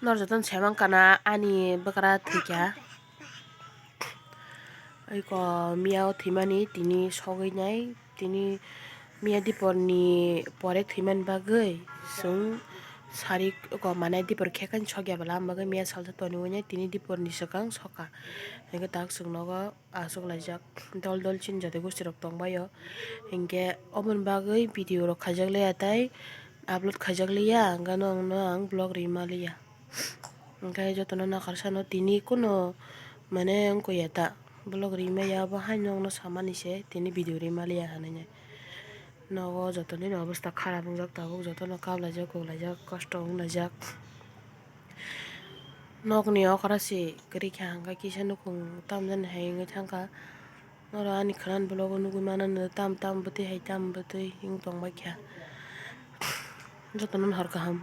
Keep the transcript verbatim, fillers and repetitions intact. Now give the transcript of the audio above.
Nor jotono saimankha na ani bwkra thwikha. Eko miya o thwimani tini sogwi nai, tini miya diporni pore thwimani bagwi chwng sari eko manai dipor khe khe sokya bwla, ang bagwi miya salsa tonwi nai tini diporni swkang sokha. Hwnkhe tak chwng nogo. Achuk laijak dol dol chini jati gosti rok tongbaio, hinkhe oboni bagwi video rok khaijak liya tei upload khaijak liya, hwnkhe no ang vlog rima liya. Hwnkhe jotono nakarsa no tini kuno mane wngkha ya ta vlog rima ya, bo haino wngno samani se tini video rima liya hinwi. Nogo jotoni no obostha kharap wngjak tabuk, jotono kap laijak kuk laijak kosto wng laijak. Nokni okra se kwrwi kha, hwnkhe kisa nukhung tamjani hai wngwi thangkha. Noro ani khwnani vlog o nugwi mano, tam tam bwtwi hai tam bwtwi wng tongbaikha. Jotono no hor kaham.